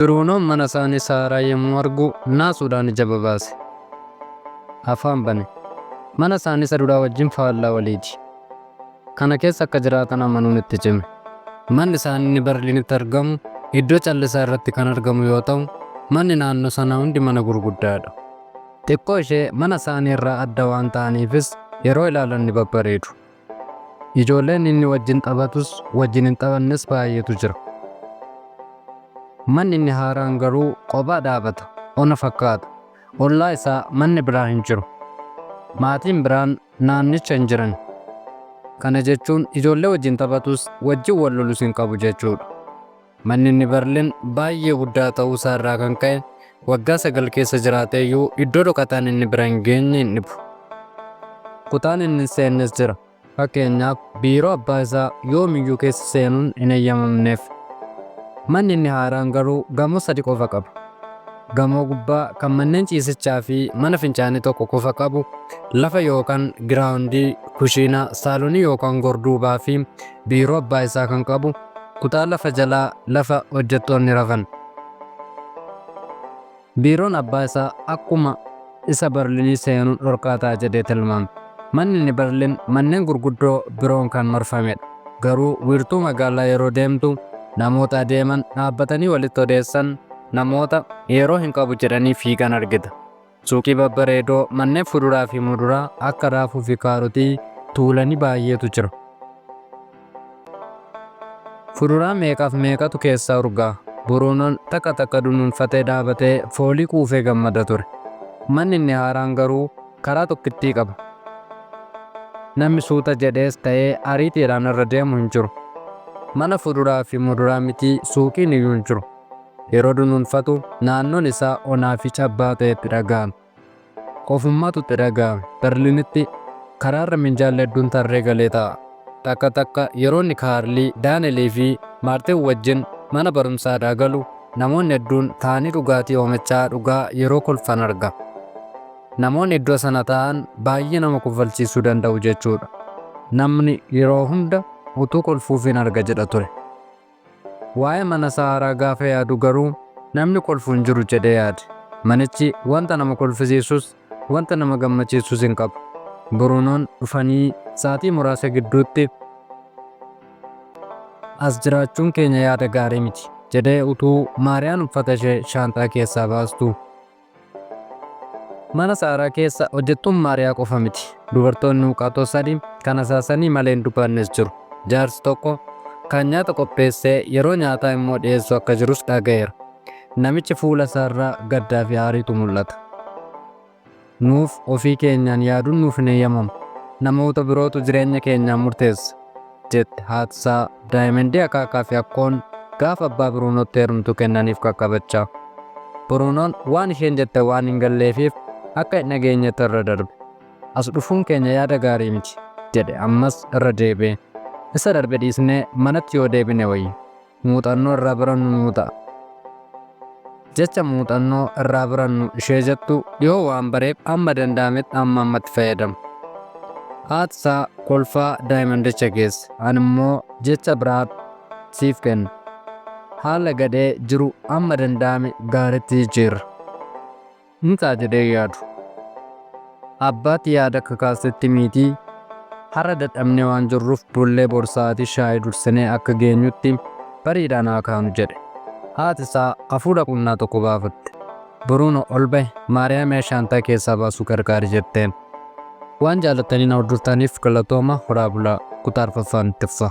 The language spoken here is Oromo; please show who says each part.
Speaker 1: Biruunoon mana isaanii isa haaraa yommuu argu naasuudhaan ija babaase. Afaan bane. Mana isaanii isa duraa wajjin faallaa waliiti. Kana keessa akka jiraatan amanuun itti cime. Manni isaanii inni Barliinitti argamu iddoo callisaa irratti kan argamu yoo ta'u, manni naannoo sanaa hundi mana gurguddaadha. Xiqqoo ishee mana isaanii irraa adda waan ta'aniifis yeroo ilaalan ni babbareedu. Ijoolleen inni wajjin taphatus wajjin hin taphannes baay'eetu jira. Manni inni haaraan garuu qophaa dhaabata, ona fakkaata. Ollaa isaa manni biraa hin jiru. Maatiin biraan naannicha hin jiran. Kana jechuun ijoollee wajjin taphatus wajjin wal lolus hin qabu jechuudha. Manni inni Barlin baay'ee guddaa ta'uu isaa irraa kan ka'e waggaa 9 keessa jiraatee iyyuu iddoo dhokataan inni bira hin geenye hin dhibu. Kutaan inni hin seennes jira. Fakkeenyaaf biiroo abbaa isaa yoomiyyuu keessa seenuun hin eeyyamamneef. Manni inni haaraan garuu gamoo sadi qofa qaba. Gamoo gubbaa kan manneen ciisichaa fi mana fincaanii tokko qofa qabu, lafa yookaan giraawundii, kushiinaa, saalonii yookaan gorduubaa fi biiroo abbaa isaa kan qabu, kutaa lafa jalaa lafa hojjettoonni rafan. Biiroon abbaa isaa akkuma isa Barlinii seenuun dhorkaa ta'a jedhee tilmaame. Manni inni Barlin manneen gurguddoo biroon kan marfamedha. Garuu wiirtuu magaalaa yeroo deemtu namoota adeeman, dhaabbatanii walitti odeessan, namoota yeroo hin qabu jedhanii fiigan argita. Suuqii babbareedoo manneen fuduraa fi muduraa akka raafuu fi kaarotii tuulanii baay'eetu jira. Fuduraa meeqaaf meeqatu keessaa urgaa'a. Buruunoon takka takka dunuunfatee dhaabatee foolii quufee gammada ture. Manni inni haaraan garuu karaa tokkittii qaba. Namni suuta jedhees ta'ee ariitiidhaan irra deemu hin jiru. Mana fuduraa fi muduraa mitii suuqiin iyyuu hin jiru. Yeroo dunuunfatu naannoon isaa onaa fi cabbaa ta'e itti dhaga'ame. Qofummaatu itti dhaga'ame. Berliinitti karaarra minjaalli hedduun tarree galee taa'a. Takka takka yeroo inni Kaarlii, Daanelii fi Maartin wajjin mana barumsaadhaa galu namoonni hedduun taa'anii dhugaatii hoomachaa dhugaa yeroo kolfan arga. Namoonni iddoo sana taa'an baay'ee nama kofalchiisuu danda'u jechuudha. Namni yeroo hunda utuu kolfuufin arga jedha ture. Waa'ee mana isaa haaraa gaafa yaadu garuu namni kolfu hin jiru jedhee yaade. Manichi wanta nama kolfisiisus wanta nama gammachiisus hin qabu. Buruunoon dhufanii sa'atii muraasa gidduutti as jiraachuun keenya yaada gaarii miti jedhee utuu Maariyaan uffata ishee shaanxaa keessaa baastuu. Mana Saaraa keessa hojjettuun Maariyaa qofa miti. Dubartoonni huuqqatoo sadi kan hasaasanii malee hin dubbannes jiru. Jaarsi tokko kan nyaata qopheessee yeroo nyaataa immoo dhiyeessu akka jirus dhaga'eera. Namichi fuula isaarraa gaddaa fi aariitu mul'ata. Nuuf ofii keenyaan yaaduun nuuf hin eeyyamamu. Namoota birootu jireenya keenyaa murteessa, jette haatisaa daayimandii akaakaa fi akkoon gaafa abbaa Biruunootti heerumtu kennaniif qaqqabachaa. Biruunoon waan isheen jette waan hin galleefiif akka hin dhageenyetti irra darbe. As dhufuun keenya yaada gaarii miti, jedhe ammas irra deebi'ee. Isa darbe dhiisnee manatti yoo deebine wayya. Muuxannoo irraa barannu nuu ta'a. Jecha muuxannoo irraa barannu ishee jettu dhihoo waan bareef amma danda'ametti amma ammatti fayyadama. Haati isaa kolfaa daayimandicha geesse. Ani immoo jecha biraa siif kenna. Haala gadhee jiru amma danda'ame gaariitti jijjiirra. Ni ta'a jedhee hin yaadu. Abbaatti yaada akka kaastetti miitii har'a dadhabnee waan jirruuf bullee bor sa'aatii shaayii dursinee akka geenyutti bariidhaan haa kaanu jedhe. Haati isaa hafuura qunnaa tokko baafatte. Buruunoo ol bahi Maariyaa mi'a shaantaa keessaa baasuu gargaari jetteen. Waan jaalattanii na hordoftaniif galatooma horaa bulaa. Kutaa arfaffaan itti fufa.